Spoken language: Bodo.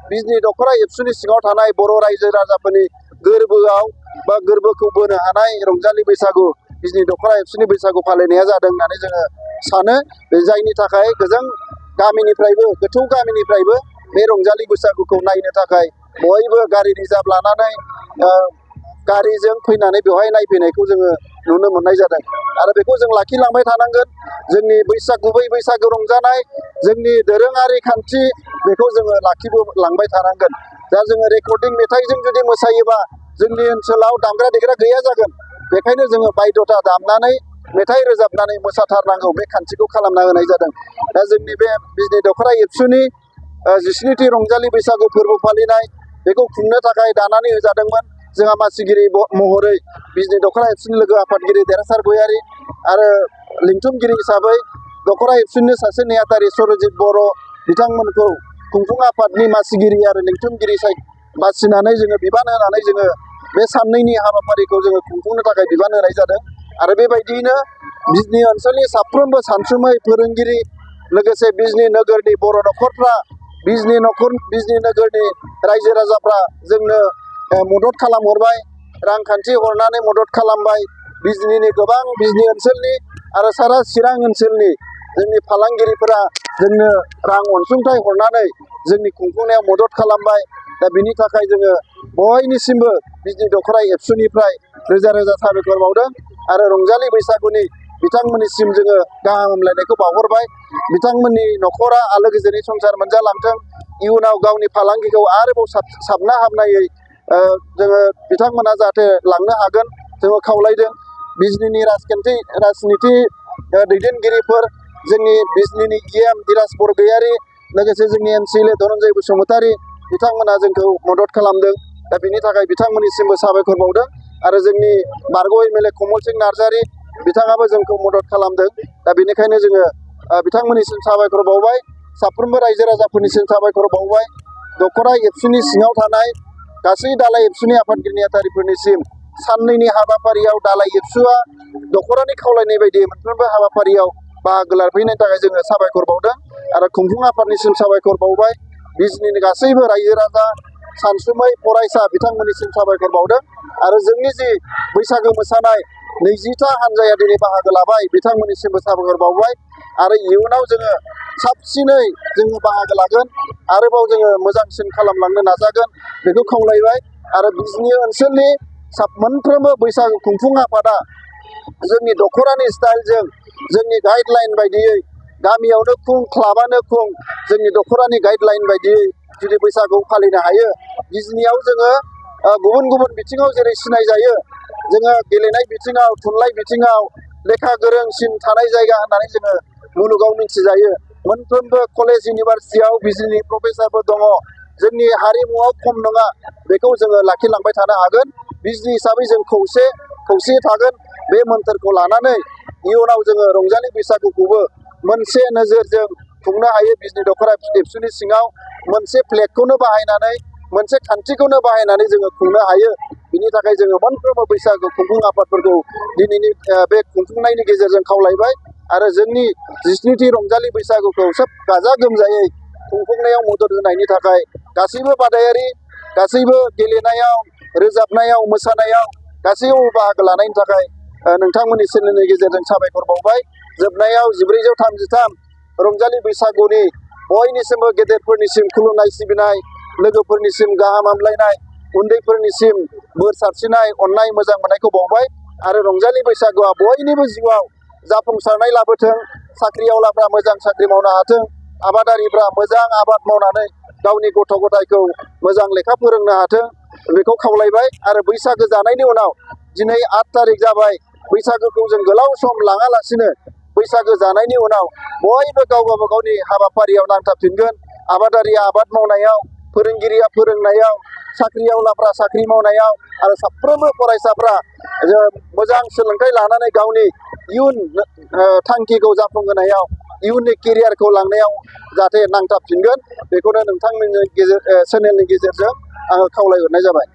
बिजनि दख'रा एबसुनि सिङाव थानाय बर' रायजो राजाफोरनि गोरबोआव बा गोरबोखौ बोनो हानाय रंजालि बैसागु बिजनि दख'रा एबसुनि बैसागु फालिनाया जादों होननानै जोङो सानो। जायनि थाखाय गोजान गामिनिफ्रायबो गोथौ गामिनिफ्रायबो बे रंजालि बैसागुखौ नायनो थाखाय बयबो गारि रिजार्भ लानानै गारिजों फैनानै बेवहाय नायफैनायखौ जोङो नुनो मोननाय जादों आरो बेखौ जों लाखिलांबाय थानांगोन। जोंनि गुबै बैसागु रंजानाय जोंनि दोरोङारि खान्थि बेखौ जोङो लाखिलांबाय थानांगोन। दा जोङो रेकर्डिं मेथाइजों जुदि मोसायोबा जोंनि ओनसोलाव दामग्रा देग्रा गैया जागोन। बेखायनो जोङो बायध'था दामनानै मेथाइ रोजाबनानै मोसाथारनांगौ बे खान्थिखौ खालामना होनाय जादों। दा जोंनि बे बिजनि दख'रा एबसुनि 19थि रंजालि बैसागु फोरबो फालिनाय बेखौ खुंनो थाखाय दानानै होजादोंमोन। जोंहा मासिगिरि महरै बिजनि दख'रा एबसुनि लोगो आफादगिरि देरहासार गयारि आरो लिंथुमगिरि हिसाबै दख'रा एबसुनि सासे नेहाथारि सरजित बर' बिथांमोनखौ खुंफुं आफादनि मासिगिरि आरो लिंथुमगिरि बासिनानै जोङो बिबान होनानै जोङो बे साननैनि हाबाफारिखौ जोङो खुंफुंनो थाखाय बिबान होनाय जादों। आरो बेबायदियैनो बिजनि ओनसोलनि साफ्रोमबो सानसुमै फोरोंगिरि लोगोसे बिजनि नोगोरनि बर' न'खरफ्रा बिजनि नोगोरनि रायजो राजाफ्रा जोंनो मदद खालामहरबाय, रांखान्थि हरनानै मदद खालामबाय। बिजनि गोबां बिजनि ओनसोलनि आरो सारा चिरां ओनसोलनि जोंनि फालांगिरिफोरा जोंनो रां अनसुंथाइ हरनानै जोंनि खुंफुंनायाव मदद खालामबाय। दा बिनि थाखाय जोङो बयनिसिमबो बिजनि दख'रा एबसुनिफ्राय रोजा रोजा साबायखर बावदों आरो रंजालि बैसागुनि बिथांमोननिसिम जोङो गाहाम हामलायनायखौ बावहरबाय। बिथांमोननि न'खरा आलो गोजोनै संसार मोनजालांथों, इयुनाव गावनि फालांगिखौ आरोबाव साबना हामनायै जोङो बिथांमोना जाहाथे लांनो हागोन जोङो खावलायदों। बिजनिनि राजनिथि दैदेनगिरिफोर जोंनि बिजनिनि EM धीराज बरगयारि लोगोसे जोंनि MCLA धनन्जय बसुमतारी बिथांमोना जोंखौ मदद खालामदों। दा बिनि थाखाय बिथांमोननिसिमबो साबायखर बावदों आरो जोंनि बारग' MLA कमल सिंह नार्जारी बिथाङाबो जोंखौ मदद खालामदों। दा बेनिखायनो जोङो बिथांमोननिसिम साबायखर बावबाय, साफ्रोमबो रायजो राजाफोरनिसिम साबायखर बावबाय। दख'रा एबसुनि सिङाव थानाय गासै दालाइ एबसुनि आफादगिरि नेहाथारिफोरनिसिम साननैनि हाबाफारियाव दालाइ एबसुआ दख'रानि खावलायनाय बायदि मोनफ्रोमबो हाबाफारियाव बाहागो लाफैनायनि थाखाय जोङो साबायखर बावदों आरो खुंफुं आफादनिसिम साबायखर बावबाय। बिजनिनि गासैबो रायजो राजा सानसुमै फरायसा बिथांमोननिसिम साबायखर बावदों आरो जोंनि जि बैसागो मोसानाय 20था हानजाया दिनै बाहागो लाबाय बिथांमोननिसिमबो साबायखर बावबाय आरो इयुनाव जोङो साबसिनै जोङो बाहागो लागोन, आरोबाव जोङो मोजांसिन खालामलांनो नाजागोन बेखौ खावलायबाय। आरो बिजनि ओनसोलनि मोनफ्रोमबो बैसागु खुंफुं आफादा जोंनि दख'रानि स्टाइलजों जोंनि गाइडलाइन बायदियै गामियावनो खुं, क्लाबानो खुं, जोंनि दख'रानि गाइडलाइन बायदियै जुदि बैसागु फालिनो हायो। बिजनियाव जोङो गुबुन गुबुन बिथिङाव जेरै सिनायजायो, जोङो गेलेनाय बिथिङाव, थुनलाइ बिथिङाव लेखा गोरोंसिन थानाय जायगा होननानै जोङो मुलुगाव मिथिजायो। मोनफ्रोमबो कलेज इउनिभारसिटियाव बिजनि प्रफेसारफोर दङ। जोंनि हारिमुआव खम नङा, बेखौ जोङो लाखिलांबाय थानो हागोन। बिजनि हिसाबै जों खौसे थागोन। बे मोन्थोरखौ लानानै इयुनाव जोङो रंजालि बैसागुखौबो मोनसे नोजोरजों खुंनो हायो। बिजनि दख'रा एबसुनि सिङाव मोनसे फ्लेगखौनो बाहायनानै, मोनसे खान्थिखौनो बाहायनानै जोङो खुंनो हायो। बिनि थाखाय जोङो मोनफ्रोमबो बैसागु खुंफुं आफादफोरखौ दिनैनि बे खुंफुंनायनि गेजेरजों खावलायबाय आरो जोंनि 19थि रंजालि बैसागुखौ सोब गाजा गोमजायै खुंफुंनायाव मदद होनायनि थाखाय गासैबो बादायारि, गासैबो गेलेनायाव, रोजाबनायाव, मोसानायाव गासैयावबो बाहागो लानायनि थाखाय नोंथांमोननि चेनेलनि गेजेरजों साबायखर बावबाय। जोबनायाव 1433 रंजालि बैसागुनि बयनिसिमबो गेदेरफोरनिसिम खुलुमनाय सिबिनाय, लोगोफोरनिसिम गाहाम हामलायनाय, उन्दैफोरनिसिम बोर सारस्रिनाय, अननाय मोजां मोननायखौ बावबाय आरो रंजालि बैसागुआ बयनिबो जिउआव जाफुंसारनाय लाबोथों। साख्रिआवलाफ्रा मोजां साख्रि मावनो हाथों, आबादारिफ्रा मोजां आबाद मावनानै गावनि गथ' गथायखौ मोजां लेखा फोरोंनो हाथों बेखौ खावलायबाय। आरो बैसागो जानायनि उनाव दिनै 8 थारिख जाबाय, बैसागोखौ जों गोलाव सम लाङालासिनो बैसागो जानायनि उनाव बयबो गाव गावबागावनि हाबाफारियाव नांथाबफिनगोन। आबादारिया आबाद मावनायाव, फोरोंगिरिया फोरोंनायाव, साख्रिआवलाफ्रा साख्रि मावनायाव आरो साफ्रोमबो फरायसाफ्रा मोजां सोलोंथाइ लानानै गावनि इयुन थांखिखौ जाफुंहोनायाव, इयुननि केरियारखौ लांनायाव जाहाथे नांथाबफिनगोन, बेखौनो नोंथांमोननि चेनेलनि गेजेरजों आङो खावलायहरनाय जाबाय।